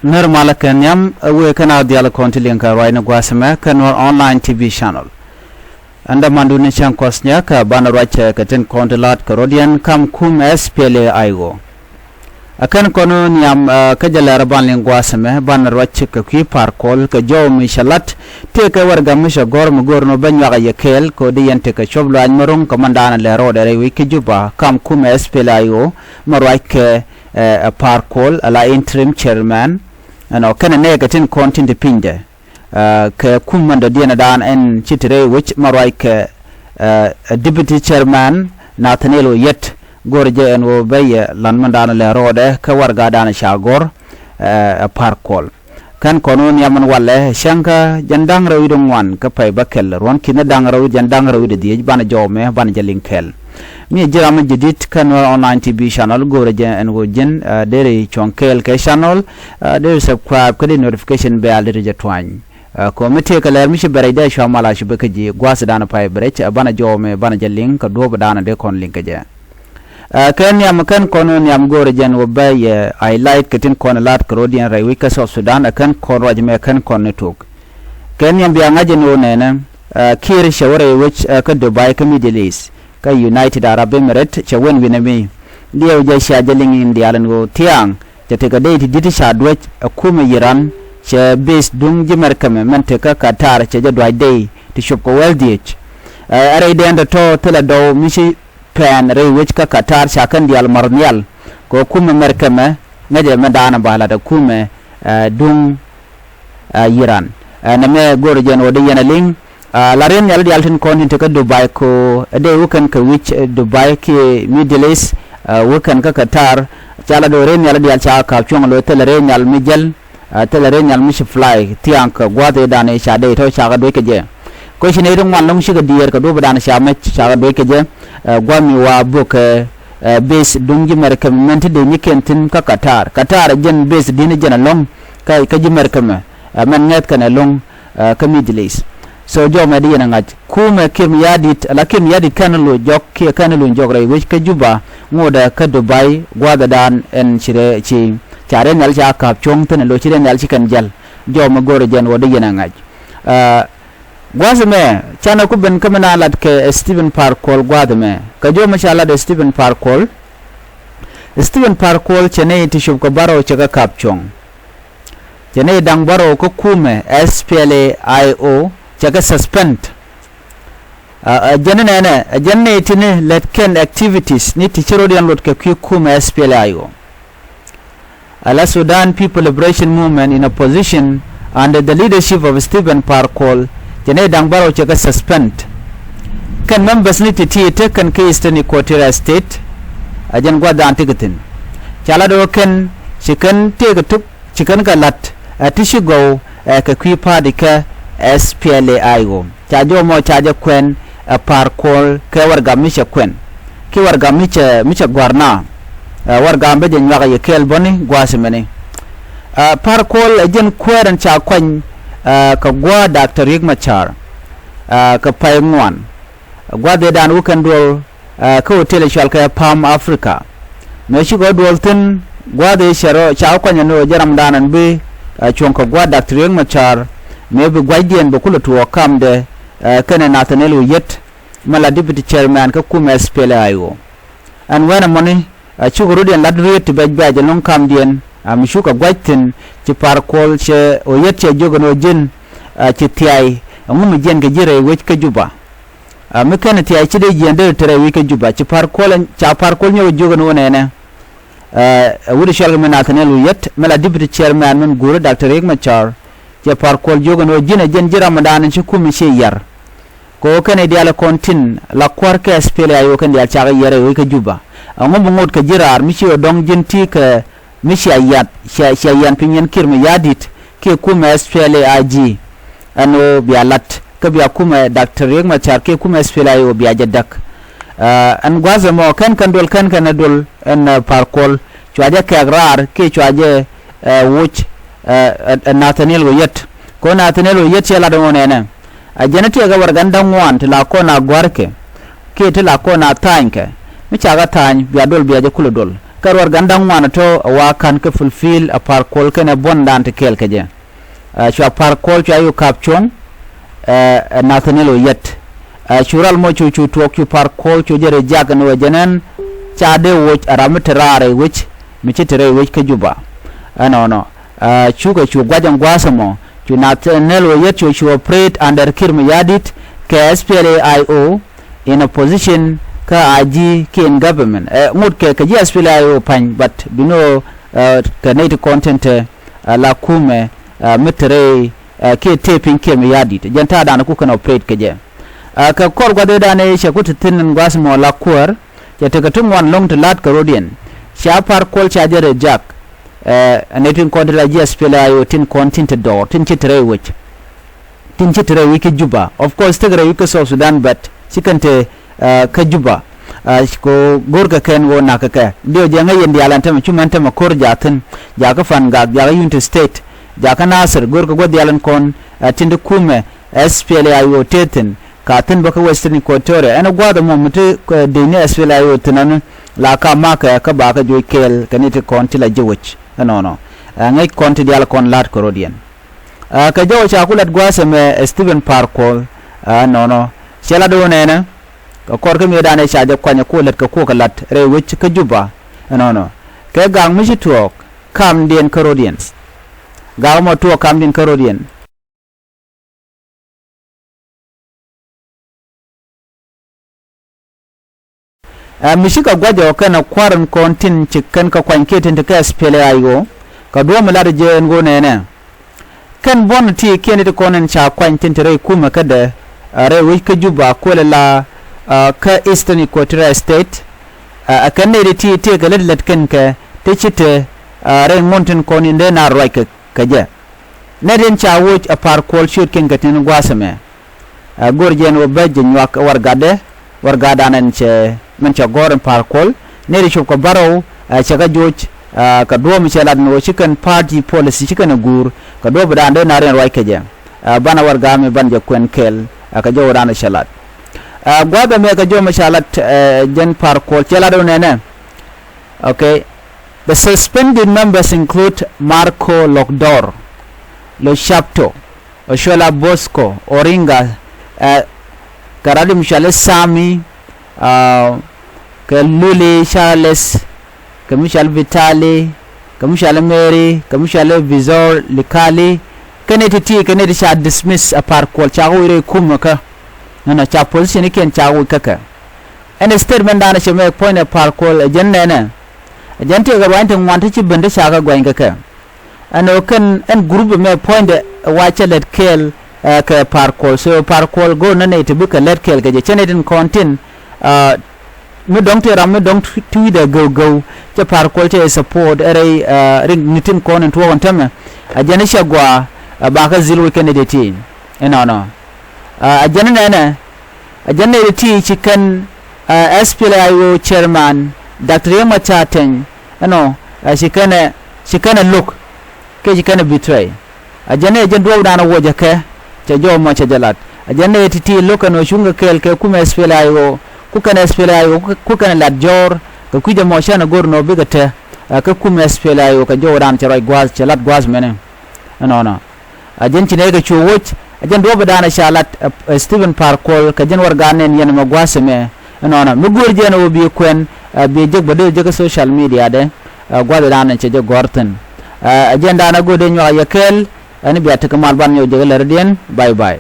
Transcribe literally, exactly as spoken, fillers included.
Nɛr malä kɛ nhiam ɛ wëë kɛn a dhial kɔn ti liŋ kɛ ruacni gua̱a̱th ɛmɛ kɛ Nuɛr Online T V Channel. Ɛn dämandu ni cäŋ kɔs nyɛ kɛ banɛ ruac kɛ tin kɔn ti la̱t kɛ rɔ̱diɛn kam kum S P L A I O. Ɛ kɛn kɔn nhiam kä jɛ lɛr ban liŋ gua̱a̱th ɛmɛ banɛ ruac kɛ kui̱ Par Kuɔl kɛ jɔw mi cɛ la̱t tëëkɛ warɛgak mi cɛ gɔ̱r mi go̱o̱r ni bä nyuak a yɛ kɛɛl kɛ ɣöö di yɛn tekɛ cuɔp luaac mi ro̱ŋ kɛ mandan lɛ rɔɔdɛ rɛy wec kä Juba kam kum S P L A I O mi ruac kɛ ɛ Par Kuɔl ala interim chairman. Ɛnɔ kɛnɛ nɛɛkɛ tin kɔn tin ti pinydɛ kɛ kum mɛn dɔ̱diɛn ɛ daan ɛn ci ti rɛy wec ma ruac kɛ ɛ deputy chairman Nathaniel Oyet. Go̱r jɛ ɛn ɣöö bɛ yɛ lan mɛn daan lɛ rɔɔdɛ kɛ warɛga daan ca gɔ̱r ɛ Par Kuɔl. Kɛn kɔn wä nhiam ɛn walɛ cäŋkä jɛn da̱ŋ rɛw wi̱cdɛ ŋuan kä pay bä kɛl ruɔ̱n ki̱n da̱ŋ rɛw jɛn da̱ŋ rɛw wi̱cdɛ dhiec banɛ jɔw mɛ banɛ jɛ liŋ kɛɛl. Mi ji̱ ram mi jɛ di̱t kä Nuɛr Online T V Channel go̱rɛ jɛ ɛn ɣöö ji̱n deri cuɔ̱ŋ kɛɛl kɛ channel deri subscribe kä di notification bell deri jɛ tuany. Kɔ mi tëëkɛ lɛr mi ci bɛ rɛc dee cua mal a ci bɛ kä ji̱ gua̱a̱th dan pay bɛ rɛc banɛ jɔw mɛ banɛ jɛ liŋ kɛ duɔ̱ɔ̱p dan dee kɔn liŋ kɛ jɛ. Ɛ kɛ nhiam kɛn kɔn nhiam go̱o̱rɛ jɛn wä bä yɛ highlight kɛ tin kɔn la̱t kɛ rɔ̱diɛn rɛy wec kä South Sudan ɛ kɛn kɔn ruac mɛ kɛn kɔn ni tok. Kɛ nhiam bia ŋa̱c ɛn wä nɛnɛ ɛ Kiir cɛ wä rɛy wec ɛ kä Dubai kä Middle East kä United Arab Emirates cɛ wen wi̱nɛ mi. Diɛw jɛ cia jɛ liŋ in diaal ɛn wä thiaŋ cɛ tekɛ dee ti di̱t ca duäc ɛ kumɛ Iran cɛ base duŋ ji̱ Mɛrkɛmɛ mɛn tekä Qatar cɛ jɛ duac dee ti cop kɛ wɛl dhiec. Ɛ rɛy dɛn tɔ̱tɔ̱ thilɛ dɔw mi ci pɛn rɛy wec kä Qatar ca kɛn diaal mar nhial kɛ kumɛ Mɛrkɛmɛ ŋäcɛ mɛ daanɛ ba lat ɛ kumɛ ɛ duŋ ɛ Iran. Ɛ nɛmɛ go̱r jɛn wä di yɛn ɛ liŋ ɛ la rɛy nhial diaal tin kɔn tin tekä Dubai ko ɛ dee wä kɛn kɛ wi̱c ɛ Dubai kiɛ Middle East ɛ wä kɛn kä Qatar. Ca la do̱ rɛy nhial diaal ca ka̱p cuɔ̱ŋ lo̱ thilɛ rɛy nhial mi jäl. Ɛ thilɛ rɛy nhial mi ci fly thia̱a̱ŋ kɛ gua̱a̱th ëëdan ëë ca dee tɔ̱ cakɛ duec kɛ jɛ. Kɔ ci nɛy ti ŋuan lɔ̱ŋ cikɛ diɛɛr kɛ duɔ̱ɔ̱p ëëdan ca mɛc cakɛ duec kɛ jɛ. Ɛ gua̱a̱th mi wa bok kɛ ɛ base duŋ ji̱ Mɛrkɛmɛ mɛn ti dee nyikiɛn thi̱n kä Qatar. Qatar ɛ jɛn base di̱n ɛ jɛn ɛlɔ̱ŋ kä kä ji̱ Mɛrkɛmɛ ɛ mɛn ŋɛth kɛn ɛlɔ̱ŋ ɛ kä Middle East. So jɔmɛ di yɛn ɛ ŋa̱c kumɛ Kiir Mayardit ala Kiir Mayardit kɛn luny jɔk kiɛ kɛn luny jɔk rɛy wec kä Juba ŋotdɛ kä Dubai gua̱a̱thɛ daan ɛn ci rɛ ci ca rɛy nhial ca ka̱p cuɔ̱ŋ thi̱n ɛ lo̱c ci rɛy nhial ci kɛn jäl. Jɔmɛ go̱rɛ jɛn wä di yɛn ɛ ŋa̱c. Ɛ gua̱a̱th ɛmɛ canɛ ku ben kä mi na lat kɛ Stephen Par Kuɔl gua̱a̱th ɛmɛ kɛ jɔmɛ ca lat Stephen Par Kuɔl. Stephen Par Kuɔl cɛ nɛy ti cop kɛ bärɔw cɛ kɛ ka̱p cuɔ̱ŋ. Cɛ nɛy da̱ŋ bärɔw kä kumɛ S P L A I O cɛ kɛ suspend. Ɛ jɛn ni nɛnɛ ɛ jɛn ni ti ni lät kɛn activities ni ti ci rot yɛn lot kɛ kui̱ kumɛ S P L A I O. Ala Sudan People Liberation Movement in opposition under the leadership of Stephen Par Kuɔl cɛ nɛy da̱ŋ bärɔw cɛ kɛ suspend. Kɛn members ni ti ti tek kɛn kɛ Eastern Equatoria State. Ɛ jɛn gua̱th daan ti kɛ thi̱n ca la do̱ kɛn ci kɛn tëëkɛ tuk ci kɛn kɛ la̱t ɛ ti ci gɔw ɛ kɛ kui̱ party kä S P L A I O. Ca jɔw mɔ ca jɛ kuɛn ɛ Par Kuɔl kɛ warɛgak mi cɛ kuɛn kiɛ warɛgak mi cɛ mi cɛ gua̱r na. Ɛ warɛgak bä jɛ nyuak ɛ yɛ kɛɛl bäni gua̱a̱th ɛmɛni. Ɛ Par Kuɔl ɛ jɛn kuäär ɛn ca kuany ɛ kɛ gua̱a̱th Doctor Riek Machar ɛ kɛ pay ŋuan. Gua̱a̱th ëëdan wä kɛn duɔl ɛ kä hotel ɛ cɔal kɛ Palm Africa. Mëë cikɛ wä duɔl thi̱n gua̱a̱th ëë cɛ rɔ ca wä kuany ɛn ɣöö jɛ ramdan ɛn bi ɛ cuɔ̱ŋ kɛ gua̱a̱th Doctor Riek Machar mëë bi gua̱cdiɛn bɛ kulɛ tuɔɔk kamdɛ ɛ kɛnɛ Nathaniel Oyet mɛ la deputy chairman kä kumɛ S P L A I O. Ɛn wɛn ɛmɔni ɛ cukɛ rut yɛn lat riet ti bɛc bɛc ɛlɔ̱ŋ kamdiɛn ɛ mi cukɛ gua̱c thi̱n ci Par Kuɔl cɛ Oyet cɛ jiök ɛn ɣöö ji̱n ɛ ci thiay ɛŋu mi jiɛn kɛ ji̱ rɛy wec kä Juba. Ɛ mi kɛn thiay ci dee jiɛn dee te rɛy wec kä Juba ci Par Kuɔl ca Par Kuɔl nyɔk jiök ɛn ɣöö nɛnɛ. Ɛ wut cɔal kɛ mi Nathaniel Oyet mɛ la deputy chairman min guuri Doctor Riek Machar cɛ Par Kuɔl jiök ɛn ɣöö ji̱n ɛ jiɛn ji̱ ramdan ci kumɛ ci yar. Kɛ ɣöö kɛn i̱ diaal ɛ kɔn tin la kua̱r kɛ S P L A I O kɛn diaal cakɛ yɛr ɛ ɣöö i̱ kä Juba. Ɛŋu bi ŋot kɛ ji̱ raar mi ci ɣöö dɔ̱ŋ ji̱n ti kɛ mi cia yian cia cia yian piny yɛn Kiir Mayardit kiɛ kumɛ S P L A I G. Ɛn ɣöö bia la̱t kä bia kumɛ Doctor Riek Machar kiɛ kumɛ S P L A I O bia jɛ däk. Ɛ ɛn gua̱a̱th ɛmɔ kɛn kɛn duɔl kɛn kɛn ɛ duɔl ɛn ɛ Par Kuɔl cua jɛ kɛɛk raar kiɛ cua jɛ ɛ woc ɛ ɛ Nathaniel Oyet. Kɛ ɣöö Nathaniel Oyet cɛ lat ɛmɔ nɛnɛ. Ɛ jɛn ɛ tiɛɛk ɛ warɛgak da̱ŋ ŋuan ti la kɔn a gua̱rkɛ kiɛ ti la kɔn a tha̱a̱nykɛ mi ca kɛ tha̱a̱ny bia duɔl bia jɛ kulɛ duɔl. Kä ruɔr gan da̱ŋ ŋuan tɔ̱ ɛ wa ka̱n kä fulfill ɛ Par Kuol kɛnɛ buɔ̱ndan ti kɛɛl kɛ jɛ. Ɛ, cua Par Kuol cua yuk ka̱p cuɔ̱ŋ, ɛ, ɛ Nathaniel Oyet. Ɛ, cu ral mɔ cu cu tuɔɔk cu Par Kuol cu jɛ reject ni wee jɛ nɛn ca dee woc ɛ ram mi te raar rɛy wec mi ci te rɛy wec kä Juba. Ɛnɔnɔ. Ɛ, cukɛ cu gua̱c ɛn gua̱a̱th ɛmɔ cu Nathaniel Oyet cu cu operate under Kiir Mayardit kɛ S P L A I O in opposition kä I G kiɛ in government. Ɛ, ŋot kɛ kɛ ji̱ S P L A I O pa̱ny, but bi ni ɣöö, ɛ, kɛ nɛy ti kɔn tin te, ɛ, la kumɛ, ɛ, mi te rɛy, ɛ, kiɛ tëë piny Kiir Mayardit. Jɛn ta̱a̱dan ku kɛn operate kɛ jɛ. Ɛ, kɛ kɔr gua̱thdan ëë cɛ ku te thi̱n ɛn gua̱a̱th ɛmɔ la kuäär, cɛ tekɛ ti ŋuan lɔ̱ŋ ti la̱t kɛ rɔ̱diɛn. Ca Par Kuol ca jɛ reject. Ɛ, nɛy tin kɔn ti la ji̱ S P L A I O tin kɔn tin te dɔɔr, tin ci te rɛy wec. Tin ci te rɛy wec kä Juba. Of course, tekɛ rɛy wec kä South Sudan, but ci kɛn te, ɛ, kä Juba. Ɛ, ko go̱rkɛ kɛn ɣöö na̱k kɛ kɛ. Diɛw jɛ ŋäc yɛn diaal ɛn tämɛ, cu mɛn tämɛ ko̱r jaathin. Jakä Fangak, jakä Unity State, jakä Nasir, go̱rkɛ gua̱th diaal ɛn kɔn, ɛ, tin ti kumɛ S P L A I O te thi̱n. Ka thi̱n bä kä Western Equatoria. Ɛn gua̱a̱th ɛmɔ mi ti, ɛ, dec ni S P L A I O thi̱n ɛn la ka makɛ kä ba kɛ juɔc kɛɛl kɛ ni ti kɔn ti la ji̱ wec. Ɛnɔnɔ. Ɛ, ŋäc kɔn ti diaal kɔn la̱t kɛ rɔ̱diɛn. Ɛ, kɛ jɔw ca ku lat gua̱a̱th ɛmɛ, ɛ, Stephen Par Kuol, ɛ, nɔnɔ. Cɛ lat wä nɛnɛ, kɛ kɔr kä mëëdan ɛ ca jɛ kuany ɛ ku lät kɛ kuɔk kɛ lat rɛy wec kä Juba. Ɛ, nɔnɔ. Kɛ gak mi ci tuɔɔk kamdiɛn kä rɔ̱diɛn. Gak mɔ tuɔɔk kamdiɛn kä rɔ̱diɛn. Ɛ, mi cikɛ gua̱c ɔ kɛn ɛ kua̱r in kɔn tin ci kɛn kɛ kuany kiɛ tin ti kɛ S P L A I O, kɛ duɔ̱ɔ̱p mi lat jɛ ɛn ɣöö nɛnɛ. Kɛn buɔ̱n ti kiɛn ti kɔn in ca kuany tin ti rɛy kumɛ kädɛ, ɛ, rɛy wec kä Juba kuël la, ɛ, kä Eastern Equatoria State, ɛ, ɛ kɛn nɛy ti ti tëëkɛ lät lät kɛn kɛ ti ci te, ɛ, rɛy ŋuɔ̱n tin kɔn in dee na ruac kɛ, kɛ jɛ. Nɛy tin ca woc ɛ Par Kuol ciötkiɛn kɛ tin gua̱a̱th ɛmɛ. Ɛ, go̱r jɛ ɛn ɣöö bä jɛ nyuak ɛ warɛgakdɛ, warɛgakdan ɛn cɛ, min cɛ gɔ̱r ɛn Par Kuol. Nɛy ti cop kɛ bärɔw, ɛ, cɛ kɛ joc, ɛ, kɛ duɔ̱ɔ̱p mi cɛ lat ɛn ɣöö ci kɛn party policy ci kɛn ɛ guur, kɛ duɔ̱ɔ̱pdan dee na riɛn ruac kɛ jɛ. Ɛ, banɛ warɛgak mi ban jɛ kuɛn kɛɛl, ɛ, kɛ jɔwdan cɛ lat. Ɛ, gua̱a̱th ɛmɛ kɛ jɔw mi ca lat, ɛ, jɛn Par Kuol cɛ lat ɣöö nɛnɛ. Okay. The suspended members include Marco Lokdor, Lochapto, Ochola Bosco, Oringa, ɛ, kɛ rat mi cɔali Sami, ɛ, kɛ Luli Charles, kɛ mi cɔali Vitali, kɛ mi cɔali Mary, kɛ mi cɔali Vizor Likali, kɛn nɛy ti ti, kɛn nɛy ti ca dismiss ɛ Par Kuol, ca kɛ wi̱i̱ rɛy kumɛ kä. Nɔnɔ, ca position ikiɛn ca wi̱i̱ kä kɛ. Ɛn statement dan cɛ mɛ puɔ̱nydɛ Par Kuol ɛ jɛn nɛnɛ. Ɛ jɛn tëëkɛ ruany ti ŋuan ti ci ben ti ca kɛ guany kɛ kɛ. Ɛn ɣöö kɛn ɛn group ɛmɛ puɔ̱nydɛ ɛ wa cɛ lät kɛɛl, ɛ, kɛ Par Kuol. So Par Kuol go̱o̱r ni nɛy ti bikɛ lät kɛɛl kɛ jɛ. Cɛ nɛy tin kɔn tin, ɛ, mi dɔ̱ŋ tëë ram mi dɔ̱ŋ tu-, tui̱dɛ gäw gäw. Cɛ Par Kuol cɛ support ɛ rɛy, ɛ, rik ni tin kɔn in tuɔɔk ɛn tämɛ. Ɛ jɛn i̱ cɛ gɔaa, ɛ, bakɛ dhil wec kɛn nɛy ti ti. Inɔnɔ. Ɛ, ɛ jɛn nɛnɛ, ɛ jɛn nɛy ti ti ci kɛn, ɛ, S P L A I O chairman, Doctor Riek Machar Teny, ɛnɔ, ɛ, ci kɛn ɛ, ci kɛn ɛ lo̱k, kɛ ci kɛn ɛ betray. Ɛ jɛn ɛ jɛn duɔ̱ɔ̱pdan ɛ wuɔcɛ kɛ, cɛ jɔw mɔ cɛ jɛ lat. Ɛ jɛn nɛy ti ti lo̱k ɛn ɣöö cuŋkɛ kɛɛl kɛ kumɛ S P L A I O, ku kɛn S P L A I O, ku, ku kɛn ɛ lat jɔ̱ɔ̱r, kɛ kui̱c ɛmɔ cɛn ɛ go̱r nɔ bikɛ te, ɛ, kä kumɛ S P L A I O kɛ jɔwdan cɛ ruac gua̱a̱th, cɛ lat gua̱a̱th mɛnɛ. Ɛnɔnɔ. Ɛ jɛn ci nɛy kɛ cu woc, ɛ jɛn duɔ̱ɔ̱pdan ɛ ca lat, ɛ, ɛ, Stephen Par Kuol, kɛ jɛn warɛgakdan ɛn yɛn ɛmɛ gua̱a̱th ɛmɛ. Ɛnɔnɔ. Mi go̱o̱r jɛ ɛn ɣöö bi kuɛn, ɛ, bi jek bä dee jek kä social media dɛ, ɛ, gua̱a̱thdan ɛn cɛ jɛ gɔ̱r thi̱n. Ɛ, ɛ jɛndan ɛ go̱o̱r dee nyuak ɛ yɛ kɛɛl, ɛn bia tekɛ mal ban nyɔk jek ɛ lätdiɛn, bye bye.